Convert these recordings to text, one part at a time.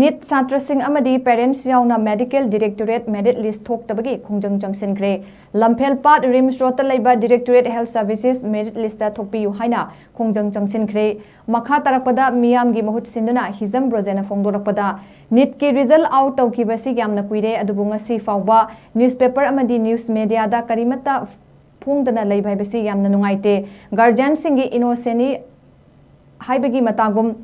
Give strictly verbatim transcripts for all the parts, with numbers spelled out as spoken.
Neat ꯁꯥꯇ꯭ꯔꯁꯤꯡ ꯑꯃꯗꯤ parents ꯌꯥꯎꯅ Medical Directorate merit list ꯊꯣꯛꯇꯕꯒꯤ ꯈꯣꯡꯖꯪ ꯆꯪꯁꯤꯟꯈ꯭ꯔꯦ꯫ ꯂꯝꯐꯦꯜꯄꯥꯠ ꯔꯤꯝꯁ ꯔꯣꯗꯇ ꯂꯩꯕ Directorate Health Services merit listꯇ ꯊꯣꯛꯄꯤꯌꯨ ꯍꯥꯏꯅ ꯈꯣꯡꯖꯪ ꯆꯪꯁꯤꯟꯈ꯭ꯔꯦ꯫ ꯃꯈꯥ ꯇꯥꯔꯛꯄꯗ ꯃꯤꯌꯥꯝꯒꯤ ꯃꯍꯨꯠ ꯁꯤꯟꯗꯨꯅ ꯍꯤꯖꯝ ꯕ꯭ꯔꯣꯖꯦꯅ ꯐꯣꯡꯗꯣꯔꯛꯄꯗ, ꯅꯤꯠꯀꯤ result out ꯇꯧꯈꯤꯕꯁꯤ ꯌꯥꯝꯅ ꯀꯨꯏꯔꯦ, ꯑꯗꯨꯕꯨ ꯉꯁꯤ ꯐꯥꯎꯕ newspaper ꯑꯃꯗꯤ news mediaꯗ ꯀꯔꯤꯃꯠꯇ ꯐꯣꯡꯗꯅ ꯂꯩꯕ ꯍꯥꯏꯕꯁꯤ ꯌꯥꯝꯅ ꯅꯨꯡꯉꯥꯏꯇꯦ꯫ Guardianꯁꯤꯡꯒꯤ innocentꯅꯤ ꯍꯥꯏꯕꯒꯤ ꯃꯇꯥꯒꯨꯝ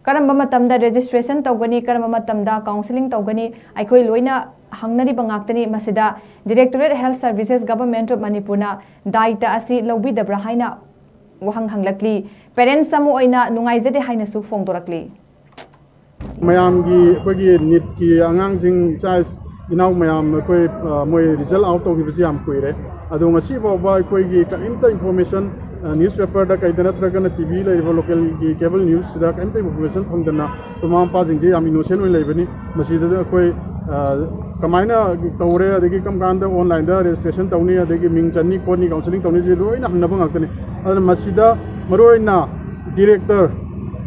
ꯀꯔꯝꯕ ꯃꯇꯝꯗ registration ꯇꯧꯒꯅꯤ, ꯀꯔꯝꯕ ꯃꯇꯝꯗ counselling ꯇꯧꯒꯅꯤ, ꯑꯩꯈꯣꯏ ꯂꯣꯏꯅ ꯍꯪꯅꯔꯤꯕ ꯉꯥꯛꯇꯅꯤ꯫ ꯃꯁꯤꯗ Directorate Health Services, Government of ꯃꯅꯤꯄꯨꯔꯅ ꯗꯥꯌꯤꯇ ꯑꯁꯤ ꯂꯧꯕꯤꯗꯕ꯭ꯔꯥ ꯍꯥꯏꯅ ꯋꯥꯍꯪ ꯍꯪꯂꯛꯂꯤ꯫ Parents ꯑꯃ ꯑꯣꯏꯅ ꯅꯨꯡꯉꯥꯏꯖꯗꯦ ꯍꯥꯏꯅꯁꯨ ꯐꯣꯡꯗꯣꯔꯛꯂꯤ꯫ ꯃꯌꯥꯝꯒꯤ, ꯑꯩꯈꯣꯏꯒꯤ ꯅꯤꯠꯀꯤ ꯑꯉꯥꯡꯁꯤꯡ, ꯏꯆꯥ ꯏꯅꯥꯎ ꯃꯌꯥꯝ, ꯑꯩꯈꯣꯏ, ꯑ, ꯃꯣꯏ result out ꯇꯧꯈꯤꯕꯁꯤ ꯌꯥꯝ ꯀꯨꯏꯔꯦ꯫ ꯑꯗꯣ ꯉꯁꯤ ꯐꯥꯎꯕ ꯑꯩꯈꯣꯏꯒꯤ ꯀꯔꯤꯝꯇ information, ꯑ, newspaperꯗ ꯀꯩꯗ ꯅꯠꯇ꯭ꯔꯒꯅ T V ꯂꯩꯔꯤꯕ localꯒꯤ cable newsꯁꯤꯗ ꯀꯔꯤꯝꯇ information ꯐꯪꯗꯅ ꯑꯩꯈꯣꯏ ꯃꯃꯥ ꯃꯄꯥꯁꯤꯡꯁꯦ ꯌꯥꯝ innocent ꯑꯣꯏꯅ ꯂꯩꯕꯅꯤ꯫ ꯃꯁꯤꯗ ꯑꯩꯈꯣꯏ, ꯑ, ꯀꯃꯥꯏꯅ ꯇꯧꯔꯦ, ꯑꯗꯒꯤ ꯀꯔꯝ ꯀꯥꯟꯗ onlineꯗ registration ꯇꯧꯅꯤ, ꯑꯗꯒꯤ ꯃꯤꯡ ꯆꯟꯅꯤ ꯈꯣꯠꯅꯤ, counselling ꯇꯧꯅꯤꯁꯦ ꯂꯣꯏꯅ ꯍꯪꯅꯕ ꯉꯥꯛꯇꯅꯤ꯫ ꯑꯗꯨꯅ ꯃꯁꯤꯗ ꯃꯔꯨꯑꯣꯏꯅ director,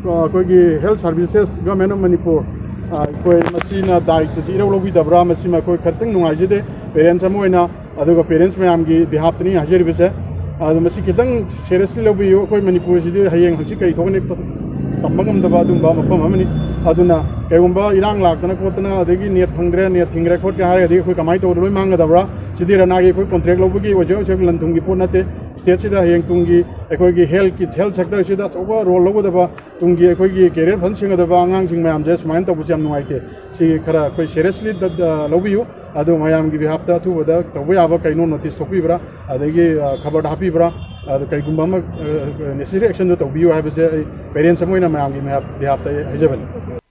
ꯑ, ꯑꯩꯈꯣꯏꯒꯤ Health Services, Government of Manipur, ꯑ, ꯑꯩꯈꯣꯏ ꯃꯁꯤꯅ ꯗꯥꯌꯤꯇꯁꯤ ꯏꯔꯧ ꯂꯧꯕꯤꯗꯕ꯭ꯔꯥ, ꯃꯁꯤꯃ ꯑꯩꯈꯣꯏ ꯈꯤꯇꯪ ꯅꯨꯡꯉꯥꯏꯖꯗꯦ parents ꯑꯃ ꯑꯣꯏꯅ꯫ ꯑꯗꯨꯒ parents ꯃꯌꯥꯝꯒꯤ behalfꯇꯅꯤ ꯍꯥꯏꯖꯔꯤꯕꯁꯦ꯫ ꯑꯗꯣ ꯃꯁꯤ ꯈꯤꯇꯪ seriously ꯂꯧꯕꯤꯌꯨ꯫ ꯑꯩꯈꯣꯏ ꯃꯅꯤꯄꯨꯔꯁꯤꯗꯤ ꯍꯌꯦꯡ ꯍꯪꯆꯤꯠ ꯀꯔꯤ ꯊꯣꯛꯀꯅꯤ ꯇꯝꯕ ꯉꯝꯗꯕ ꯑꯗꯨꯒꯨꯝꯕ ꯃꯐꯝ ꯑꯃꯅꯤ꯫ ꯑꯗꯨꯅ ꯀꯩꯒꯨꯝꯕ ꯏꯔꯥꯡ ꯂꯥꯛꯇꯅ ꯈꯣꯠꯇꯅ, ꯑꯗꯒꯤ ꯅꯦꯠ ꯐꯪꯗ꯭ꯔꯦ, ꯅꯦꯠ ꯊꯤꯡꯈ꯭ꯔꯦ ꯈꯣꯠꯈ꯭ꯔꯦ ꯍꯥꯏꯔꯒꯗꯤ ꯑꯩꯈꯣꯏ ꯀꯃꯥꯏꯅ ꯇꯧꯗꯅ ꯂꯣꯏ ꯃꯥꯡꯒꯗꯕ꯭ꯔꯥ? ꯁꯤꯗꯤ ꯔꯅꯥꯒꯤ ꯑꯩꯈꯣꯏ contract ꯂꯧꯕꯒꯤ ꯑꯣꯏꯖ ꯑꯣꯏꯖꯕ ꯂꯟ ꯊꯨꯝꯒꯤ ꯄꯣꯠ ꯅꯠꯇꯦ꯫ Stateꯁꯤꯗ ꯍꯌꯦꯡ ꯇꯨꯡꯒꯤ ꯑꯩꯈꯣꯏꯒꯤ healthꯀꯤ, health sectorꯁꯤꯗ ꯑꯆꯧꯕ role ꯂꯧꯒꯗꯕ, ꯇꯨꯡꯒꯤ ꯑꯩꯈꯣꯏꯒꯤ career fund ꯁꯦꯝꯒꯗꯕ ꯑꯉꯥꯡꯁꯤꯡ ꯃꯌꯥꯝꯁꯦ ꯁꯨꯃꯥꯏꯅ ꯇꯧꯕꯁꯦ ꯌꯥꯝ ꯅꯨꯡꯉꯥꯏꯇꯦ꯫ ꯁꯤ ꯈꯔ ꯑꯩꯈꯣꯏ seriously ꯗ-, ꯗ-, ꯂꯧꯕꯤꯌꯨ꯫ ꯑꯗꯣ ꯃꯌꯥꯝꯒꯤ behalfꯇ ꯑꯊꯨꯕꯗ ꯇꯧꯕ ꯌꯥꯕ ꯀꯩꯅꯣ notice ꯊꯣꯛꯄꯤꯕ꯭ꯔꯥ, ꯑꯗꯒꯤ, ꯑ, ꯈꯕꯔꯗ ꯍꯥꯞꯄꯤꯕ꯭ꯔꯥ, ꯑꯗ ꯀꯩꯒꯨꯝꯕ ꯑꯃ, ꯑ, necessary actionꯗꯣ ꯇꯧꯕꯤꯌꯨ ꯍꯥꯏꯕꯁꯦ ꯑꯩ parents ꯑꯃ ꯑꯣꯏꯅ ꯃꯌꯥꯝꯒꯤ behalfꯇ ꯑꯩ ꯍꯥꯏꯖꯕꯅꯤ꯫